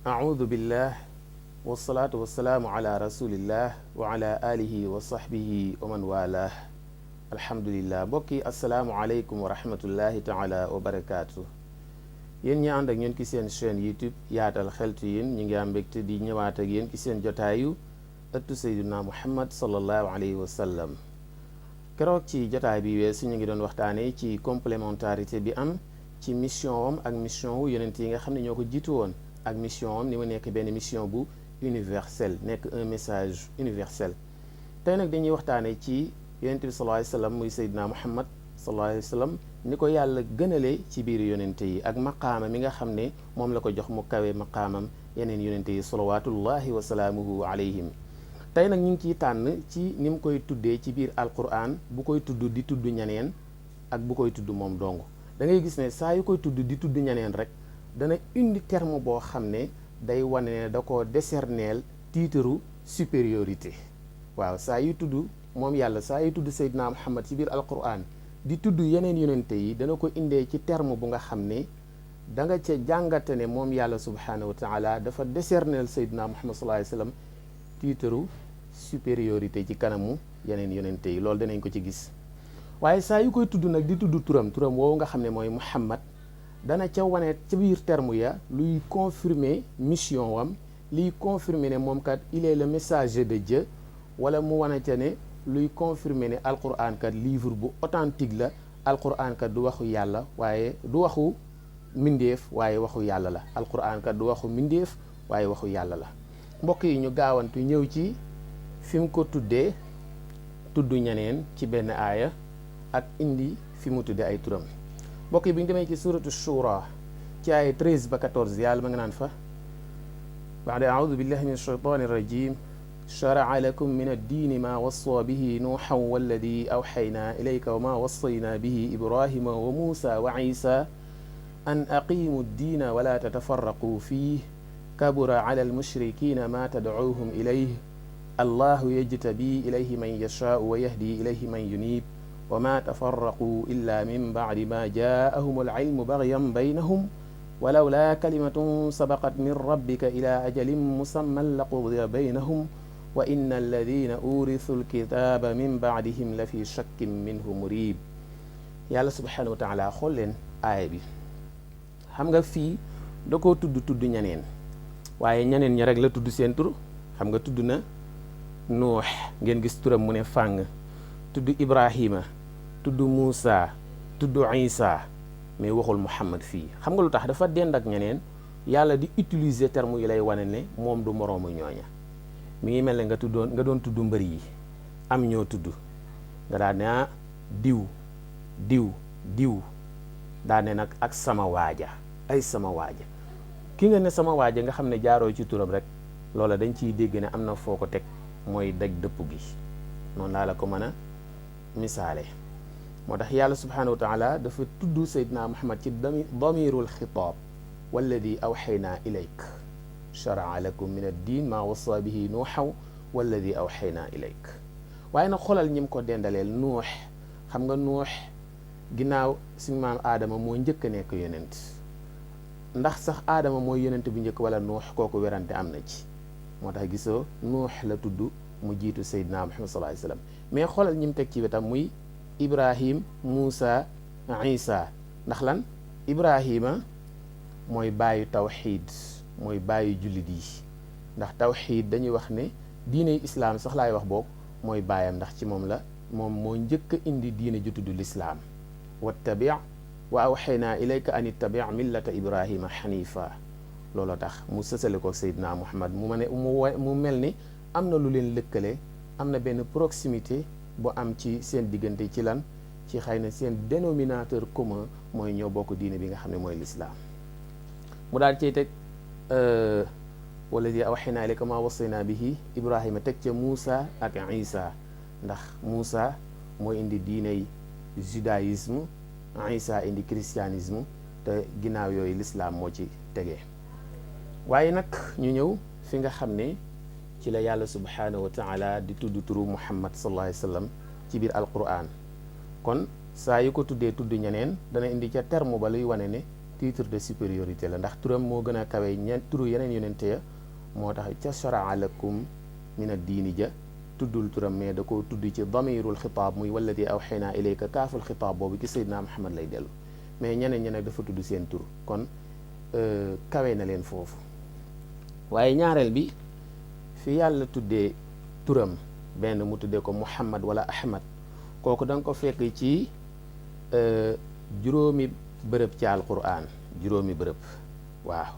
audu billah wasalaatu wasalaamu ala rasulillah wa ala alihi wa sahbihi wa man walah. alhamdulillah mbokk yi asalaamualeykum wa rahmatullahi taala wa barakaatu. yéen ñi ànd ak ñun ci seen chaîne YouTube yaatal xeltu yéen ñi ngi am mbégte di ñëwaat ak yéen ci seen jotaayu ëttu sayduna muhammad sallallahu alayhi wa sallam. keroog ci jotaay bi weesu ñu ngi doon waxtaanee ci complémentarité bi am ci mission wam ak mission wu yonent yi nga xam ne ñoo ko jiitu woon ak mission wam ni mu nekk benn mission bu universel nekk un message universel. tey nag dañuy waxtaanee ci yonent bi sallallahu alayhi wa sallam muy sayduna muhammad sallallahu alayhi wa sallam ni ko yàlla gënale ci biir yonente yi ak maqaama mi nga xam ne moom la ko jox mu kawe maqaamam yeneen yonente yi salawatullahi wa salaamuhu alayhim. tey nag ñu ngi ciy tànn ci ni mu koy tuddee ci biir alquran bu koy tudd di tudd ñeneen ak bu koy tudd moom dong. da ngay gis ne saa yu koy tudd di tudd ñeneen rek dana indi terme boo xam ne day wane ne da koo décerneel titre supériorité. waaw saa yu tudd moom yàlla saa yu tudd Seydina Muhammad ci biir alquran di tudd yeneen yonente yi dana ko indee ci terme bu nga xam ne da nga ca jàngate ne moom yàlla subhanahu wa taala dafa décerneel Seydina Muhammad sallallahu alayhi wa sallam titre supériorité ci kanamu yeneen yonente yi. loolu danañ ko ci gis. waaye saa yu koy tudd nag di tudd turam woowu nga xam ne mooy Muhammad dana ca wane ca biir terme ya luy confirmer mission wam liy confirmer ne moom kat il est le messager de Dieu, wala mu wane ca ne luy confirmer ne alquran kat livre bu authentique la. alquran kat du waxu yàlla waaye du waxu mindeef waaye waxu yàlla la. alquran kat du waxu mindeef waaye waxu yàlla la. mbokk yi ñu gaawantu ñëw ci fi mu ko tuddee tudd ñeneen ci benn aaya ak indi fi mu tuddee ay turam. mbokk yi bi ñu demee ci suratu shura ci aaya 13 ba 14 yàlla ma nga naan fa baada audu billahi min alshaytani irrajim sharaca lakum min addiini ma wassa bihi nuuxan walladi awxaynaa ilayka wa ma wassayna bihi ibrahima wa muusa wa isa an aqimu ddiina wala tatafarraquu fiih kabura ala almushrikina ma tadcuuhum ilayh allahu yajtabi ilayhi man yashaau wa yahdi ilayhi man yunib wa ma tafarraquu illa min bacdi ma jaahum alcilmu bagyan baynahum walawlaa kalimatun sabaqat min rabbika ila ajalin musamman laqudiya baynahum wa inna alladina urithu alkitaaba min bacdihim la fi shakkin minhu murib. yàlla subhanahu wa taala xool leen aaya bi. xam nga fii da koo tudd ñeneen waaye ñeneen ñi rek la tudd seen tur. xam nga tudd na nuux ngeen gis turam mu ne fàng, tudd ibrahima, tudd muusa, tudd isa, mais waxul muhammad fii. xam nga lu tax? dafa dend ak ñeneen yàlla di utiliser terme yi lay wane ne moom du moroomu ñooña. mi ngi mel ne nga doon tudd mbër yi am ñoo tudd nga daan ne diw daan ne nag ak sama waaja ay sama waaja. ki nga ne sama waaja nga xam ne jaaroo ci turam rek loola dañ ciy dégg ne am na foo ko teg mooy daj dëpp gi. noonu laa la ko mën a misaale. moo tax yàlla subhanahu wa taala dafa tudd Seydina Muhammad ci damirul xitaab walladi awxaynaa ilayk sharaca lakum min addiin maa wassa bihi nuuxaw walladi awxaynaa ilayk. waaye nag xoolal ñim ko dendaleel nuux. xam nga nuux ginnaaw suñu maam aadama moo njëkk a nekk yonent. ndax sax aadama mooy yonent bu njëkk wala nuux, kooku werante am na ci. moo tax gisoo nuux la tudd mu jiitu Seydina Muhammad sallallahu alayhi wa sallam. mais xoolal ñim teg ci wetam muy ibrahim, muusa, isa. ndax lan? ibrahima mooy bàyyi tawxiid, mooy bàyyi jullit yi. ndax tawxiid dañuy wax ne diine islaam sax laay wax boobu mooy bàyyam, ndax ci moom la moom moo njëkk a indi diine ju tudd lislaam. wattabi wa awxaynaa ilayka an ittabi millata ibrahima xanifa. looloo tax mu sësale ko Seydina Muhammad mu mel ni am na lu leen lëkkale, am na benn proximité bu am ci seen diggante. ci lan? ci xëy na seen dénominateur commun mooy ñoo bokk diine bi nga xam ne mooy lislaam. mu daal cay teg walladi awxaynaa ilayka maa wasaynaa bihi ibrahima, teg ca Muusa ak Isa. ndax Muusa mooy indi diiney judaïsme, Isa indi christianisme, te ginnaaw yooyu lislaam moo ci tegee. waaye nag ñu ñëw fi nga xam ne ci la yàlla subhanahu wa taala di tudd turu Muhammad sallallahu alayhi wa sallam ci biir alquran. kon saa yu ko tuddee tudd ñeneen dana indi ca terme ba luy wane ne titre de supériorité la ndax turam moo gën a kawe turu yeneen yonente ya moo tax ca sharaa lakum mina diini ja tuddul turam mais da koo tudd ci damirul xitaab muy walladi awxaynaa ilayka kaaful xitaab boobu ci Seydina Muhammad lay dellu mais ñeneen ñeneen dafa tudd seen tur kon kawe na leen foofu. waaye ñaareel bi fi yàlla tuddee turam benn mu tuddee ko Muhammad wala Ahmad kooku da nga ko fekk ci juróomi bërëb ci alquran juróomi bërëb waaw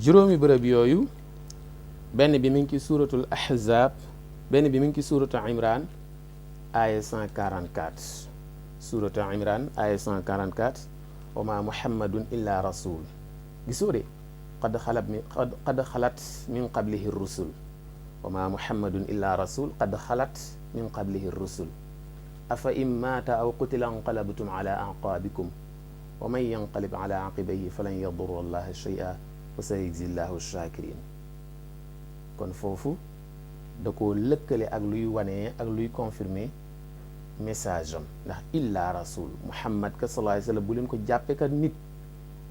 juróomi bërëb yooyu benn bi mi ngi ci suuratul ahzab benn bi mi ngi ci suuratu imran aya 144 suuratu imran aya 144 wa ma muhammadun illa rasul gisoo de qad xalat min qablihi rusul wa ma muhammadun illa rasul qad xalat min qablihi rusul afa in maata aw qutila anqalabtum ala aqaabikum wa man yanqalib ala aqibayhi falan yadurra allaha shay'a wa sayajzi llahu shakirin kon foofu da koo lëkkale ak luy wane ak luy confirmer message am ndax illa rasul muhammad ka sallallahu alayhi wa sallam bu leen ko jàppe kat nit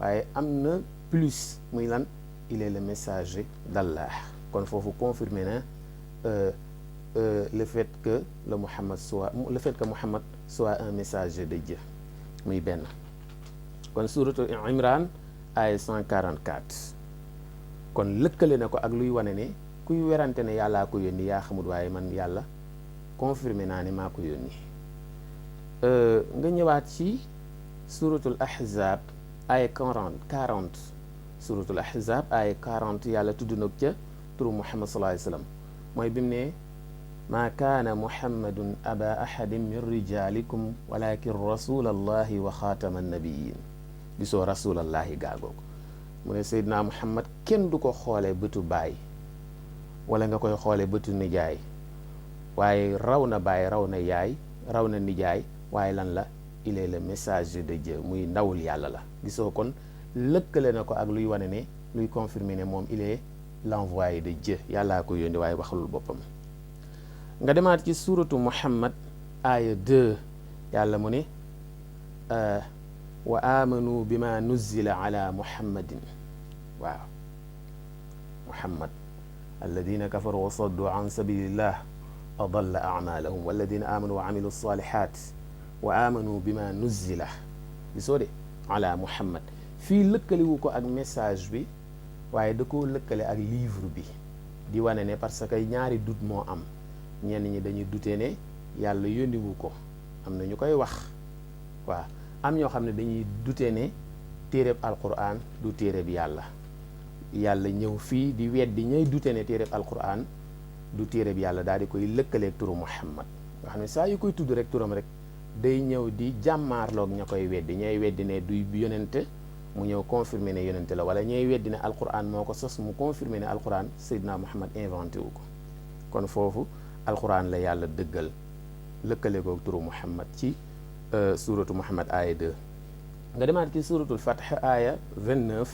waaye am na plus muy lan il est le messager d'Allah kon foofu confirmer na le fait que Muhammad soit un messager de Dieu muy benn kon suuratu Imran ay 144 kon lëkkale na ko ak luy wane ne kuy werante ne yàllaa ko yónni yaa xamut waaye man yàlla confirmé naa ne maa ko yónni nga ñëwaat ci suuratul ahzab ay 40 suuratul ahzab ay 40 yàlla tudd na ca turu Muhammad sallallahu alayhi wa sallam mooy bi mu ne maa kaana muhammadun aba ahadin min rijalikum walakin rasulallahi wa xaatama annabiyin gisoo rasulallahi gaagoogu mu ne Seydina Muhammad kenn du ko xoolee bëtu baay wala nga koy xoolee bëtu nijaay waaye raw na baay raw na yaay raw na nijaay waaye lan la il est le messager de Dieu muy ndawul yàlla la gisoo kon lëkkale na ko ak luy wane ne luy confirmer ne moom il est l'envoyé de Dieu yàllaa ko yónni waaye waxalul boppam nga demaat ci suuratu Muhammad aaya 2 yàlla mu ne wa amanu bima nuzzila ala muhammadin waaw muhammad alladina kafaru wa saddu an sabilillah adalla amalahum walladina amanu wa amilu salihat wa amanu bima nuzzila gisoo de ala muhammad fii lëkkaliwu ko ak message bi waaye da koo lëkkale ak livre bi di wane ne parce que ñaari dut moo am ñenn ñi dañuy dute ne yàlla yónniwu ko am na ñu koy wax waaw am ñoo xam ne dañuy dute ne téereb alquran du téereb yàlla ñëw fii di weddi ñay dute ne téereb alquran du téereb yàlla daal di koy lëkkaleeg turu muhammad nga xam ne saa yu koy tudd rek turam rek day ñëw di jàmmaarloog ña koy weddi ñay weddi ne du yonente mu ñëw confirmer ne yonente la wala ñay weddi ne alquran moo ko sos mu confirmer ne alquran Seydina Muhammad inventé wu ko kon foofu alquran la yàlla dëggal lëkkale koog turu muhammad ci suuratu Muhammad aaya 2 nga demaat ci suuratul Fath aaya 29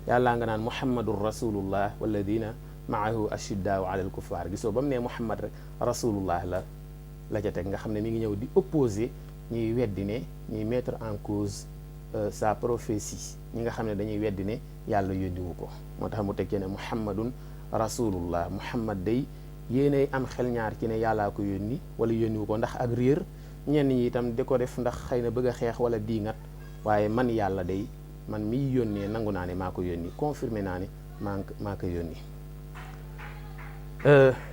yàllaa nga naan muhammadun rasulullah walladina maahu ashiddaau ala alkuffar gisoo ba mu ne muhammad rek rasulullah la ca teg nga xam ne mi ngi ñëw di opposé ñuy weddi ne ñuy mettre en cause sa prophétie ñi nga xam ne dañuy weddi ne yàlla yónniwu ko moo tax mu tekkee ne muhammadun rasulullah muhammad day yéenay am xel ñaar ci ne yàllaa ko yónni wala yónniwu ko ndax ak réer ñenn ñi itam di ko def ndax xëy na bëgg a xeex wala diingat waaye man yàlla day man miy yónnee nangu naa ne maa ko yónni confirmé naa ne maa ko yónni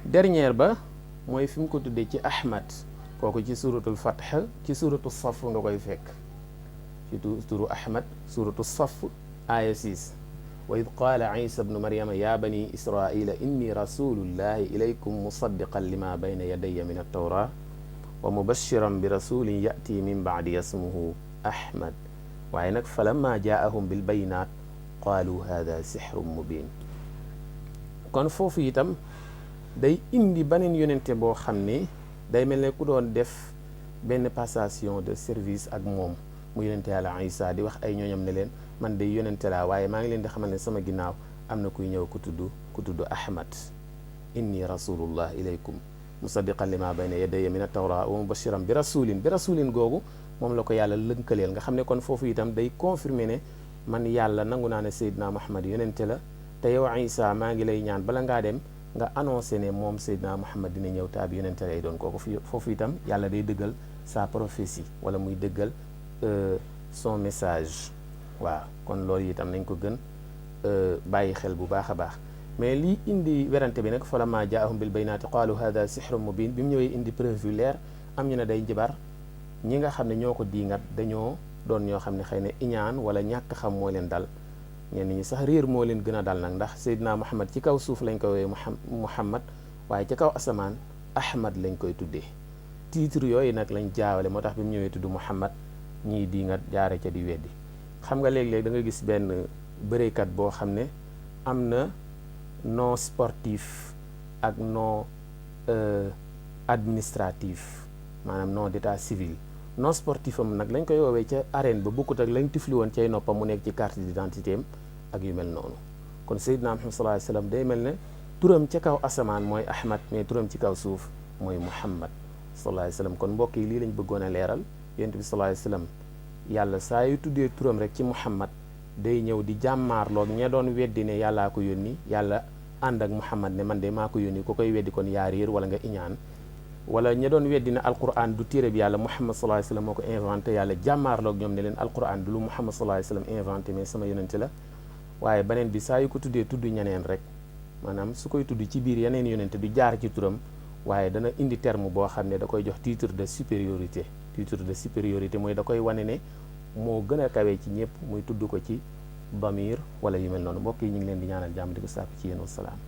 dernière ba mooy fi mu ko tuddee ci ahmad kooku ci suratul fath ci suratu saf nga koy fekk ci turu ahmad suratu saf aya 6 wa id qaala isa bnu maryama ya bani israila inni rasulullahi ilaykum musaddiqan lima bayna yadayya min altawra wa mubashiran bi rasulin yati min baadi yasmuhu ahmad waaye nag falamma jaahum bil bayinat qaalu hada sixrun mubin kon foofu itam day indi beneen yonente boo xam ne day mel ne ku doon def benn passation de service ak moom mu yonente yàlla isa di wax ay ñooñam ne leen man day yonente laa waaye maa ngi leen di xamal ne sama ginnaaw am na kuy ñëw ku tudd ahmad inni rasulullah ilaykum musaddiqan lima bayna yadayya min at-tawra wa mubashiran bi rasulin googu moom la ko yàlla lënkaleel nga xam ne kon foofu itam day confirmer ne man yàlla nangu naa ne Seydina Muhammad yonente la te yow Isa maa ngi lay ñaan bala ngaa dem nga annoncé ne moom Seydina Muhammad dina ñëw taa bi yonente lay doon kooku foofu itam yàlla day dëggal sa prophétie wala muy dëggal son message. waaw kon loolu itam nañ ko gën bàyyi xel bu baax a baax. mais lii indi werante bi nag falammaa jaahum bil baynaati qaalu hada sihrun mubin bi mu ñëwee indi preuve yu leer am ñu ne day njibar ñi nga xam ne ñoo ko diingat dañoo doon ñoo xam ne xëy na iñaan wala ñàkk xam moo leen dal ñenn ñi sax réer moo leen gën a dal nag ndax Seydina Muhammad ci kaw suuf lañ koy woowee Muhammad waaye ci kaw asamaan Ahmad lañ koy tuddee titre yooyu nag lañ jaawale moo tax bi mu ñëwee tudd Muhammad ñii diingat jaare ca di weddi. xam nga léeg-léeg da nga gis benn bëreekat boo xam ne am na non sportif ak non administratif maanaam non d'état civil non sportif am nag lañ koy woowee ca arène ba bokkut ak lañ tifli woon cay noppam mu nekk ci carte d'identité am ak yu mel noonu. kon Seydina Muhammad sallallahu alayhi wasallam day mel ne turam ca kaw asamaan mooy Ahmad mais turam ci kaw suuf mooy Muhammad sallallahu alayhi wasallam kon mbokk yi lii lañ bëggoon a leeral. Yonent bi sallallahu alayhi wasallam yàlla saa yu tuddee turam rek ci Muhammad day ñëw di jàmmaarloog ña doon weddi ne yàllaa ko yónni yàlla ànd ak Muhammad ne man de maa ko yónni ku koy weddi kon yaa réer wala nga iñaan wala ña doon weddi ne alquran du téere bi yàlla Muhammad sallallahu alayhi wasallam moo ko inventé yàlla jàmmaarloog ñoom ne leen alquran du lu Muhammad sallallahu alayhi wasallam inventé mais sama yonente la. waaye beneen bi saa yu ko tuddee tudd ñeneen rek maanaam su koy tudd ci biir yeneen yonente du jaar ci turam waaye dana indi terme boo xam ne da koy jox titre de supériorité. titre de supériorité mooy da koy wane ne moo gën a kawee ci ñëpp muy tudd ko ci damir wala yu mel noonu mbokk yi ñu ngi leen di ñaanal jàmm di ko sàkku ci yéen wasalaam